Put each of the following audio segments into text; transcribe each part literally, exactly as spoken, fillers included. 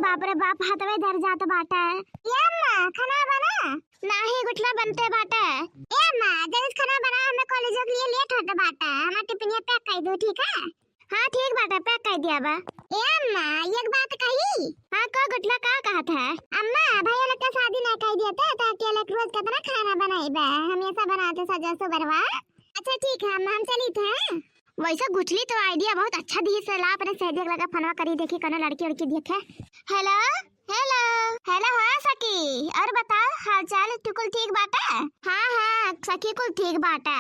बाप रे बाप, हाथवे जर जात बाटे। ए अम्मा, खाना बना? नाही, गुठला बनते बाटे। ए अम्मा, जल्दी खाना बना, हमें कॉलेज के लिए लेट होत बाटे, हमार टिफिनिया पैक कर दो, ठीक है? हाँ ठीक बाटे, पैक कर दिया बा। ए अम्मा, एक बात कही? हाँ, का गुठला, का कहत है? अम्मा, भैया लोग के शादी ना कर दिया तो, तो अकेले रोज कितना खाना बनाई बा? हमेशा बनाते सजा सुबरवा। अच्छा ठीक है अम्मा, हम चली थे। वैसे गुठली तो आइडिया बहुत अच्छा दी से, ला अपने सहेली लगा फोनवा करी, देखी कोनो लड़की उड़की देखे। हेलो, हेलो, हेलो, हाँ सखी, और बता हाल चाल, तू कुल ठीक बाटे? हाँ हाँ सखी, कुल ठीक बाटे।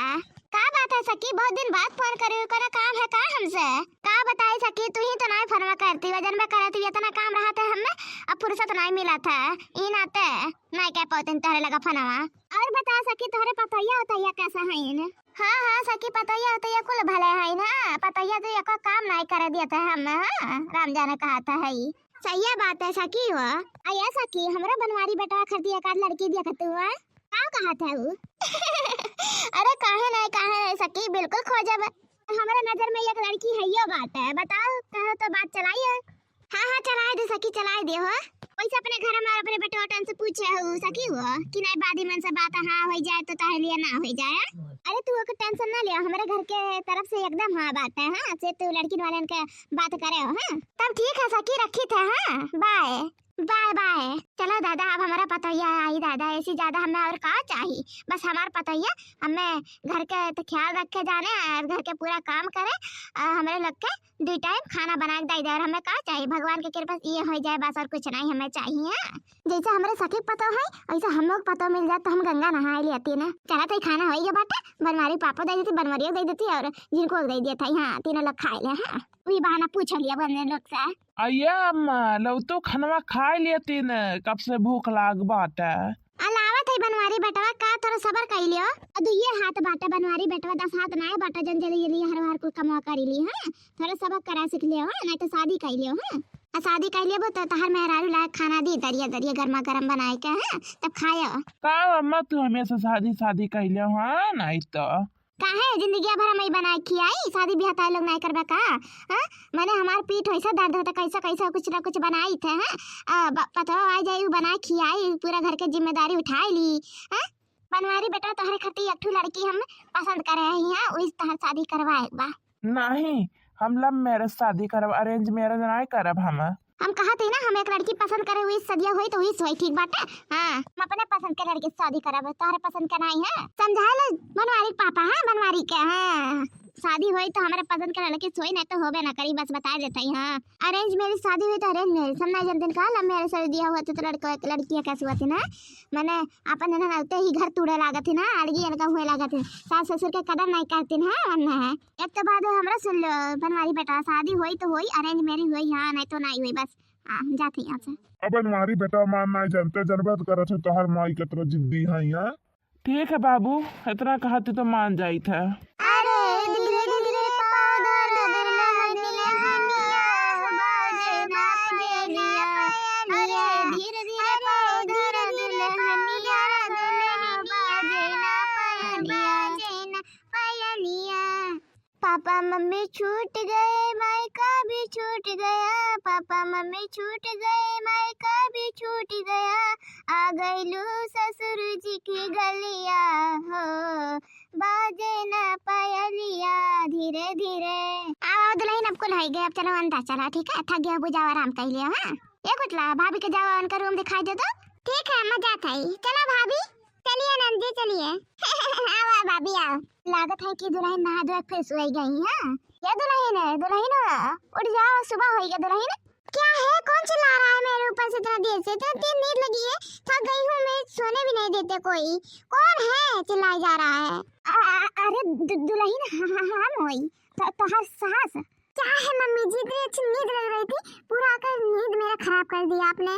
का बात है सखी, बहुत दिन बाद फोन करे, कोनो काम है का हमसे? का बताई सखी, तू ही तो नाई फोनवा करती, वजन में करती, इतना काम रहत है हमें, अब फुर्सत नाई मिलत है, ई नाते नाई कह पावतिन तोहरे लगा फोनवा। और बता सखी, तोहरे पतोहिया उतोहिया कैसे हैं? हाँ हाँ सखी, पतोहिया उतोहिया कुल भले हैं ना, पतोहिया तो एको काम नाई करे दिया था हम, हाँ, राम जाने कहा था है। सही बात है सखी हो। अया सखी, हमरा बनवारी बेटवा खरती एक आध लड़की दिया तू, हाँ? का कहा था वो? अरे काहे नहीं, काहे नहीं सखी, बिल्कुल खोजब। हमरा नजर में एक लड़की है यो बात है, बताओ, कहो तो बात चलाइए। हाँ हाँ, चलाए दे सखी, चलाए दे हो। वैसे अपने घर में अपने बेटवा टन से पूछे हो सखी हो कि नहीं, बादी मन से बात हाँ हो जाए तो ताहे लिए ना हो जाए। अरे तू ओकर टेंशन ना ले, हमारे घर के तरफ से एकदम हाँ बात है, हाँ से तू लड़किन वालन के बात करे हो, हाँ। तब ठीक है सखी, रखी थे, हाँ, बाय। बाय बाय। चलो दादा, अब हमारा पतोहिया आई दादा, ऐसी ज्यादा हमें और का चाही? बस हमार पतोहिया हमें घर के तो ख्याल रखे जाने और घर के पूरा काम करे, और हमारे लोग के दो टाइम खाना बना के दे दे, और हमें का चाही? भगवान के कृपा से ये हो जाए बस, और कुछ नहीं हमें चाहिए। जैसे हमारे सखी पतो है, वैसे हम लोग पतो मिल जाए तो हम गंगा नहाए लेती ना। चला तो खाना हो गया बाटे, बनवारी पापा दे देती, बनवारियों दे देती और जिनको दे दिया था, हाँ तीनों लोग खाए ले। हाँ, वही बहाना पूछ लिया बने लोग से। अये अम्मा, लौटो खनवा खाए लेती न, कब से भूख लाग बाटे। अलावत है बनवारी बेटवा, का थोड़ा सबर कइ लियो। अ दुइये हाथ बाटे बनवारी बेटवा, दस हाथ नाय बाटे, जन जल्दी जल्दी हर हर कुल कमवा करी ली, हाँ? थोड़ा सबर करा सीख लियो, हाँ? नहीं तो शादी कइ लियो, हाँ? आ शादी कइ लेबो तो तहर मेहरारू लायक खाना दी, दरिया दरिया गर्मा गर्म बनाए के, हाँ? तब खायो। का अम्मा, तू हमेशा शादी शादी कइ लियो, हाँ? नहीं तो काहे जिंदगिया भर हमई बनाए खियाई, शादी बियाह ताई लोग नाय करबा का? हाँ? मने हमार पीठ वैसा दर्द होता, कैसा कैसा कुछ ना कुछ बनाई थे, हाँ? आ, ब-, पतवा आ जाई, उ बनाए खियाई, पूरा घर के जिम्मेदारी उठाए ली, हाँ? बनवारी बेटा, तोहरे खातिर एक ठो लड़की हम पसंद करे हई, हाँ? उइस तोहर शादी करवाए बा। नहीं, हम love marriage शादी करब, arrange marriage नाय करब हम। हम कहत हई ना, हम एक लड़की पसंद करे, उइस सदिया होई तो उइस होई, ठीक बाटे? हाँ, हम अपने पसंद के लड़की से शादी करब, तोहरे पसंद के नाई है। समझाए लो बनवारी के पापा, हाँ, बनवारी के, हाँ। शादी होई तो हमारे पसंद के लड़की से होई, नहीं तो होबे ना करी, बस बताए देत हई, हाँ। Arrange marriage शादी होई तो arrange marriage, हम नाई जानते का, love marriage शादी दिया हुआ तो, तो लड़का, लड़कियाँ कैसे होती ना, मने आपन इन्हन आते ही घर तूड़े लागत ही ना, अलगी अलगा हुए लागत ही, सास ससुर के कदर नाई करती ना, वरना है। एक तो बात है, हमरा सुन लो, बनवारी बेटा, शादी होई तो होई, arrange marriage होई, हाँ, नहीं तो नाई होई, बस, हाँ, हम जाते हैं यहाँ से। अब बनवारी बेटा, मान नाई जानते, जनबत करत है, तोहर माई के तरह जिद्दी है यहाँ। ठीक है बाबू, इतना कहती तो मान जाइत है। अरे धीरे धीरे पौधा दुल्हनिया, बाजे ना पयलिया। अरे धीरे धीरे पौधा दुल्हनिया, बाजे ना पयलिया। पापा मम्मी छूट गए, मायका भी छूट गया, पापा मम्मी छूट गए, मायका भी छूट गया, आ गइलू ससुर जी की गलिया हो, बाजे ना पायलिया धीरे धीरे। आओ, आओ दुल्हन, अब कुल होइ गए, अब चलो अंदर चला, ठीक है? थक गया, बुझाओ, आराम कर लियो, हाँ? ए गुटला, भाभी के जाओ, उनका room दिखाई दे दो। ठीक है, अम्मा जात हई। चलो भाभी, चलिए नंदी, चलिए। आओ, आओ भाभी, आओ। लागत है कि दुल्हन नहा धोए के fresh होइ गई, हाँ? ये दुल्हन है, दुल्हन हो, उठ जाओ, सुबह होइ गया दुल्हन। क्या है, कौन चिल्ला रहा है मेरे ऊपर से इतना देर से? इतना देर नींद लगी है, थक गई हूँ मैं, सोने भी नहीं देते कोई। कौन है चिल्लाए जा रहा है? अ-, अ-, अरे दु-, दुल्हन ह-, ह-, हम होई, त-, तोहर सास। क्या है मम्मी जी, इतनी अच्छी नींद लग रही थी, पूरा आकर नींद मेरा खराब कर दिया आपने।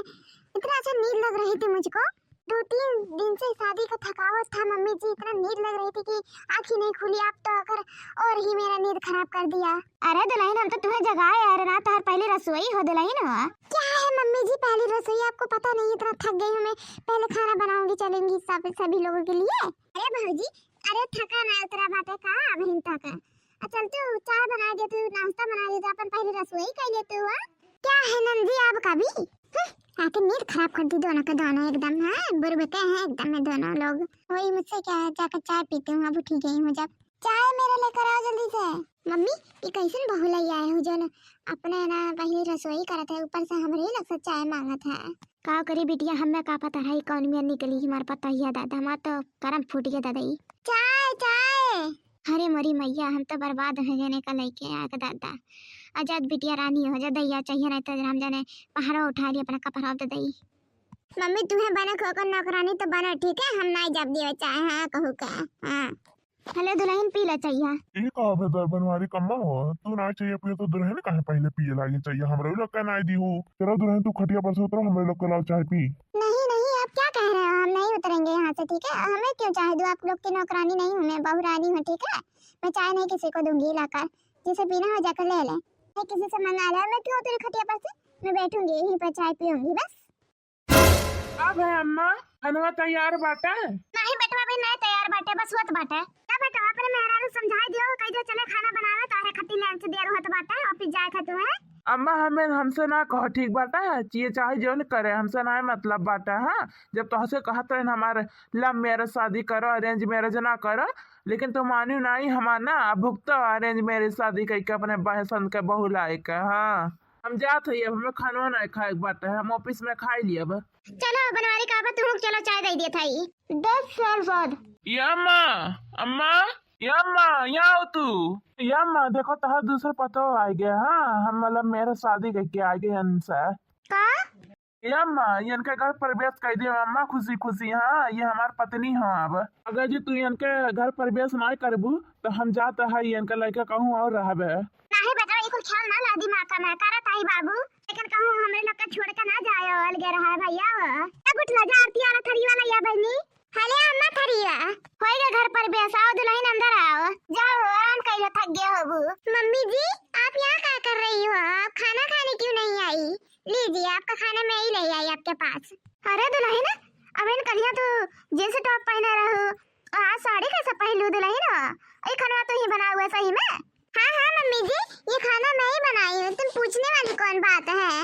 इतना अच्छा नींद लग रही थी मुझको, दो तीन दिन से शादी का थकावट था मम्मी जी, इतना नींद लग रही थी कि आँख ही नहीं खुली। आप तो आकर और ही मेरा नींद खराब कर दिया। अरे दुल्हन, हम तो तुम्हें जगाए आ रहे ना, तोहर पहली रसोई हो दुल्हन हो। क्या है मम्मी जी, पहली रसोई? आपको पता नहीं इतना थक गई हूँ मैं, पहले खाना बनाऊंगी, चलेंगी सब, सभी लोगों के लिए। अरे भौजी, अरे थका ना उतरा बाटे का अबहिन तक? आ चल तू चाय बना दे, तू नाश्ता बना दे, तू अपन पहली रसोई कर ले तू, हाँ? क्या है नंदी, आप कभी हम्म, आके नींद खराब कर दी दोनों के दोनों एकदम। हाँ, बुरबके हैं एकदम में दोनों लोग। वही मुझसे क्या है, जाकर चाय पीती हूँ, अब उठी गई हूँ जब। चाय मेरे लेकर आओ जल्दी से। मम्मी, ये कैसन बहू लाई आए हो जो न अपने ना पहले रसोई करत है, ऊपर से हमरे ही लग से चाय मांगत है। का करी बिटिया, हमें का पता है कौन मेर निकली हमार पतोहिया दादा, हमार तो करम फूट गया दादा ई। चाय, चाय। अरे मोरी मैया, हम तो बर्बाद हो जाने का लइके आके दादा। आजाद बिटिया रानी हो जा दैया, चाहिए नहीं तो हम जाने पहाड़ों उठा लिया अपना कपड़ा दे दई। मम्मी, तुम्हें बने खोकर नौकरानी तो बनो, ठीक है? हम नहीं जब दिए चाय, हाँ, कहू के, हाँ। हेलो दुल्हन, पी लो चाहिए। ई का भेदर बनवारी कम्मा हो, तू ना चाहिए पिए तो दुल्हन काहे पहले पिए लागे चाहिए, हमरे लोग का ना दी हो। चलो दुल्हन, तू खटिया पर से उतरो, हमरे लोग का लाओ चाय पी। नहीं, नहीं, आप क्या कह रहे हो? हम नहीं उतरेंगे यहाँ से, ठीक है? हमें क्यों चाय दो? आप लोग की नौकरानी नहीं हूँ मैं, बहू रानी हूँ, ठीक है? मैं चाय नहीं किसी को दूंगी लाकर, जिसे पीना हो जाकर ले ले। मैं किसी से मंगा ले, मैं क्यों उतरी खटिया पर से? मैं बैठूंगी यहीं पर, चाय पीऊंगी बस। अब है अम्मा, खानवा तैयार बाटे? नहीं बेटवा, अभी नहीं तैयार बाटे, बस होत बाटे। का बेटवा, अपने मेहरारू समझाई दियो, कह दियो चले खाना बनावे, तारे खट्टी लंच दिया रहत बाटे, ऑफिस जाए खातिर है। अम्मा, हमें, हमसे ना कहो, ठीक बाटे? ये चाहे जौन करे, हमसे ना मतलब बाटे। हाँ, जब तोहसे कहत रहन हमारे लव मैरिज शादी करो, अरेंज मैरिज ना करो, लेकिन तू मानियो नहीं हमार ना, अब भुगतो अरेंज मैरिज शादी करके अपने पसंद के बहू लाए के। हाँ, हम जात हई, अब हमें खानवा नहीं खाए के बाटे, हम ऑफिस में खाई लियब। चलो बनवारी का बा, तू चलो चाय दे दिए थाई। दस साल बाद। या अम्मा, अम्मा, या अम्मा, यहाँ आओ तू। या अम्मा, देखो तोहार दूसर पतो आ गया। हाँ, हम मतलब मेरे शादी करके आ गए इनसे। का? या अम्मा, ये इनके घर प्रवेश कर दिया अम्मा, खुशी खुशी। हाँ, ये हमार पत्नी हो अब। अगर जी तू इनके घर प्रवेश ना करबू तो हम जात है इनके लड़का कहूँ और रहबे। नहीं बेटा, ये कुल ख्याल ना ला दिमाग में, करत आई बाबू, लेकिन कहूँ हमरे लोग के छोड़ के ना जायो, अलगे रहा भैया हो। क्या गुठला जा आरती वाला थरी वाला या बहनी? हले अम्मा थरिया, होइगा घर प्रवेश, आओ दुल्हन अंदर आओ। जाओ, आराम कइलो, थक गया होबू। मम्मी जी, आप यहाँ क्या कर रही हो? आप खाना खाने क्यों नहीं आई? लीजिए, आपका खाना मैं ही ले आई आपके पास। अरे दुल्हन, अबहिन कलिया तू जींस टॉप पहने रहू, आज साड़ी कैसे पहलू दुल्हन? ई खाना तू ही बनाऊ है सही में? हाँ, हाँ, मम्मी जी, ये खाना मैं ही बनाई हूँ, तुम पूछने वाली कौन बात है?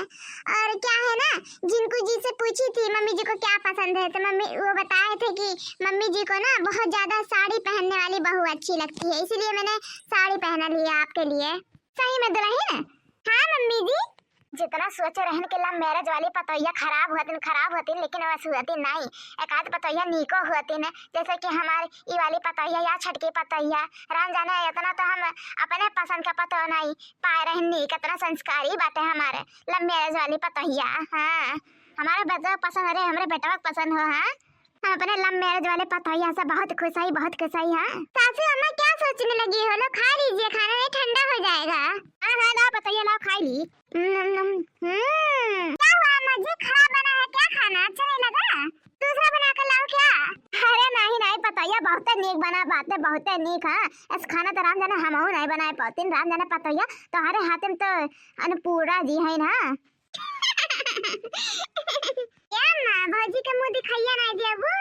और क्या है ना, जिनको जी से पूछी थी मम्मी जी को क्या पसंद है, तो मम्मी वो बताए थे कि मम्मी जी को ना बहुत ज्यादा साड़ी पहनने वाली बहू अच्छी लगती है, इसीलिए मैंने साड़ी पहना लिया आपके लिए। सही में दुल्हन? हाँ मम्मी जी। जितना सोचे रहन के लव मैरिज वाली पतोहिया खराब होतिन, खराब होतिन, लेकिन वैसे होतिन नहीं। एक आध पतोहिया नीको होतिन, जैसे कि हमार ई वाली पतोहिया या छटकी पतोहिया। राम जाने, इतना तो हम अपने पसंद का पतोह नहीं पाए रहन नीक, इतना संस्कारी बाटे हमारे लव मैरिज वाली पतोहिया। हाँ, हमारे बेटवा पसंद, अरे हमरे बेटवा के पसंद हो। हाँ, हम अपने लव मैरिज वाले पतोहिया से बहुत खुश हई, बहुत खुश हई। हाँ सासू अम्मा, क्या सोचने लगी हो? लो खा लीजिए खाना, नहीं ठंडा हो जाएगा। हाँ हाँ, लाओ पतोहिया, लाओ खाई ली। हम्म, हम्म, हम्म। क्या हुआ अम्मा जी, खराब बना है क्या खाना? अच्छा नहीं लगा? दूसरा बना कर लाओ क्या? अरे नहीं नहीं पतोहिया, बहुते नीक बना बाटे, बहुते नीक। हाँ, ऐसे खाना तो राम जाने हमहू नहीं बनाए पातिन, राम जाने पतोहिया तोहरे हाथे में तो अन्नपूर्णा जी है ना। क्या माँ, भौजी के मुंह दिखाइया नहीं देबू?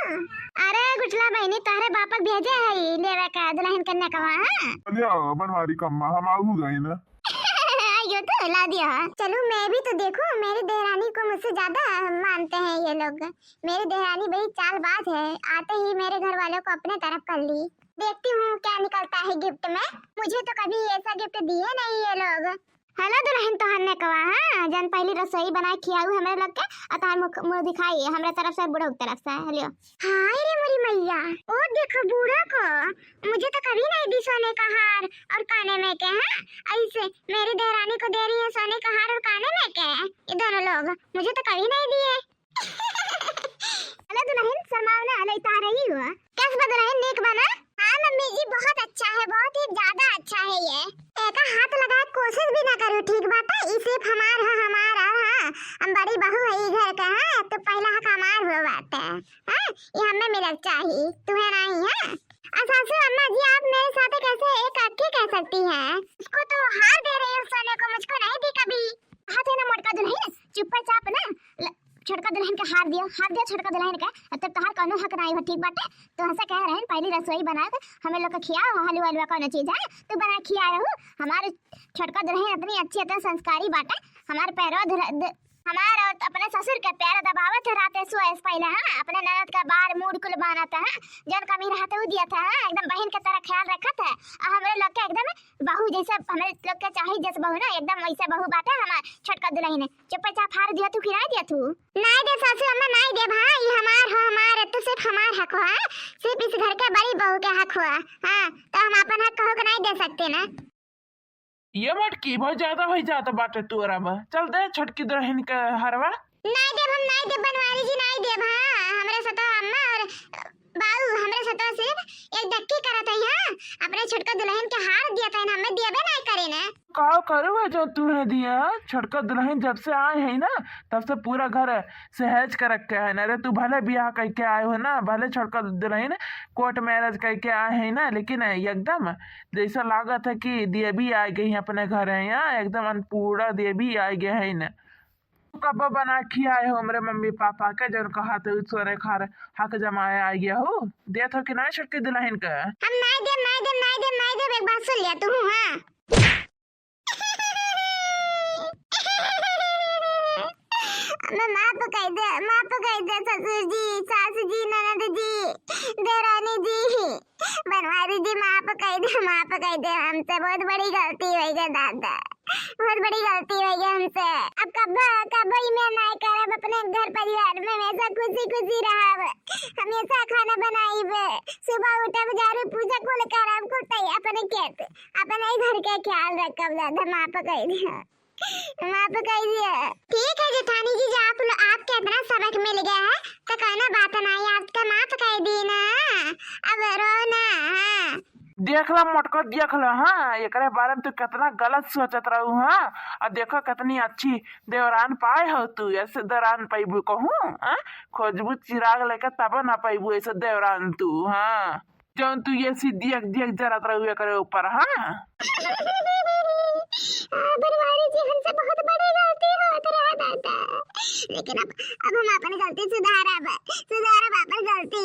अरे गुठला बहिनी, तोहरे बापक भेजे है लेवे का दुल्हन कन्या कवा, हाँ? अरे बनवारी कम्मा, हम आऊ गई ना। आइयो तो ला दिया। चलो मैं भी तो देखूं, मेरी देरानी को मुझसे ज्यादा मानते हैं ये लोग। मेरी देरानी बड़ी चालबाज है, आते ही मेरे घर वालों को अपने तरफ कर ली। देखती हूँ क्या निकलता है गिफ्ट में। मुझे तो कभी ऐसा गिफ्ट दिए नहीं ये लोग। हेलो दुल्हन तोहर नेकवा, हाँ, जन पहली रसोई बनाए खियाऊ हमरे लोग के, और तोहर मुख, मुंह दिखाई हमरे तरफ से, बूढ़ो के तरफ से। हेलो। हाय रे मोरी मैया, ओ देखो बूढ़ो को, मुझे तो कभी नहीं दी सोने का हार और काने में के, हाँ? ऐसे मेरी देरानी को दे रही है सोने का हार और काने में के, ये दोनों लोग, मुझे तो कभी नहीं दिए। अरे दुल्हन, शर्माओ ना, अरे इतना रही हुआ। कैस बा दुल्हन, नीक बा ना? हाँ मम्मी जी, बहुत अच्छा है, बहुत ही ज्यादा अच्छा है ये। एका हाथ लगाए कोशिश भी ना करू, ठीक बात है? ई सिर्फ हमार है, हमार है, हाँ, हम बड़ी बहू है ई घर के, हाँ, तो पहला हक हमार हो बात है, हाँ, ये हमें मिलक चाहिए, तुम्हें नहीं है। और सासू अम्मा जी, आप मेरे साथ कैसे एक अक्की कह सकती हैं? उसको तो हार दे रही हूँ सोने को, मुझको नहीं दी कभी। हाथ है ना मोटका दुल्हन, चुप्पा चाप ना ल-, छोटका दुल्हन के हार दियो, हार दियो छोटका दुल्हन के। अब तक तोहार कौनो हक नाई हो, ठीक बाटे? तो हंसा कह रहे हैं, पहली रसोई बना के हमें लोग के खियाओ, हलवा हलवा कौनो चीज है, तू बना खिया रहू। हमारे छोटका दुल्हन इतनी अच्छी, इतना संस्कारी बाटे, हमारे पैरवा धुला, द-, हमार और अपने ससुर के प्यार दबावत है राते सोए से पहले, हाँ, अपने ननद का बार मूड कुल बानत है, हाँ, जौन कमी रहत है उ दियत है, हाँ, एकदम बहिन के तरह ख्याल रखत है, और हमरे लोग के एकदम बहू जैसे हमरे लोग के चाही जैसे बहू ना, एकदम वैसे बहू बाटे हमार छोटका दुलहिन। चुप्पे चाप हार दिया तू कि नाई दिया तू? नाई दे सासू अम्मा, नाई दे भाई, हमार हो, हमार है, तू सिर्फ हमार हक हो, हाँ? सिर्फ इस घर के बड़ी बहू के हक हो, हाँ? तो हम अपन हक कहो के नाई दे सकते ना। ये मटकी बहुत ज्यादा हो जात बाटे तोरा बा। चल दे छोटकी दुलहिन के हरवा। नाई देब हम, नाई देब बनवारी जी, नाई देब। हाँ, हमरे सतो अम्मा और बाऊ हमरे सतो सिर्फ एक दक्की करत है, हाँ, अपने छोटका दुलहिन के हार दिया था, हमें दियबे नाई करे ने। का करू है जो तू है दिया? छोटका दुलहिन जब से आए है ना, तब से पूरा घर सहेज के रखे है ना रे। तू भले बियाह करके आए हो ना, भले छोटका दुलहिन कोर्ट मैरिज करके आए है ना, लेकिन एकदम जैसा लागत है कि देवी आ गई है अपने घर है, यहाँ एकदम अन्नपूर्णा देवी आ गई है ना। तू कब्बो बना खियाए हो हमरे मम्मी पापा के, जौन कहा थे सोरे खार हक जमाए आ गया हो, देत हो कि नाई छोटकी दुलहिन के? हम नाई देब, नाई देब, नाई देब, नाई देब, एक बात सुन लिया तू, हाँ? हमें माफ कर दे, माफ कर दे ससुर जी, सास जी, ननद जी, देरानी जी, बनवारी जी, माफ कर दे, माफ कर दे, हमसे बहुत बड़ी गलती हो गई दादा, बहुत बड़ी गलती हो गई हमसे। अब कब्बो, कब्बो ई में नाई करब, अपने घर परिवार में हमेशा खुशी खुशी रहब, हमेशा खाना बनाइब, सुबह उठब, झाड़ू, पूजा कुल करब, कुल तै अपने खेत, अपने ही घर के ख्याल रखब दादा, माफ कर दे। माफ कर दिया। ठीक है जेठानी जी, जी आप लो, आपके इतना सबक मिल गया है, तो कहना बात नहीं, आपका माफ कर दी ना, अब रो ना। हाँ। देख ला मोटको, देख ला, हाँ, एकरे बारे में तू कितना गलत सोचत रहू, हाँ, और देखो कितनी अच्छी देवरान पाए हो तू, ऐसे देवरान पैबू कहूँ, हाँ, खोजबू चिराग लेके तब ना पैबू ऐसे देवरान तू, हाँ। जौन तू ये सी दियक दियक जरत रहू एकरे ऊपर, हाँ? आ, बनवारी जी, हमसे बहुत बड़ी गलती होत रहा दादा, लेकिन अब, अब हम अपन गलती सुधारब, सुधारब अपन गलती।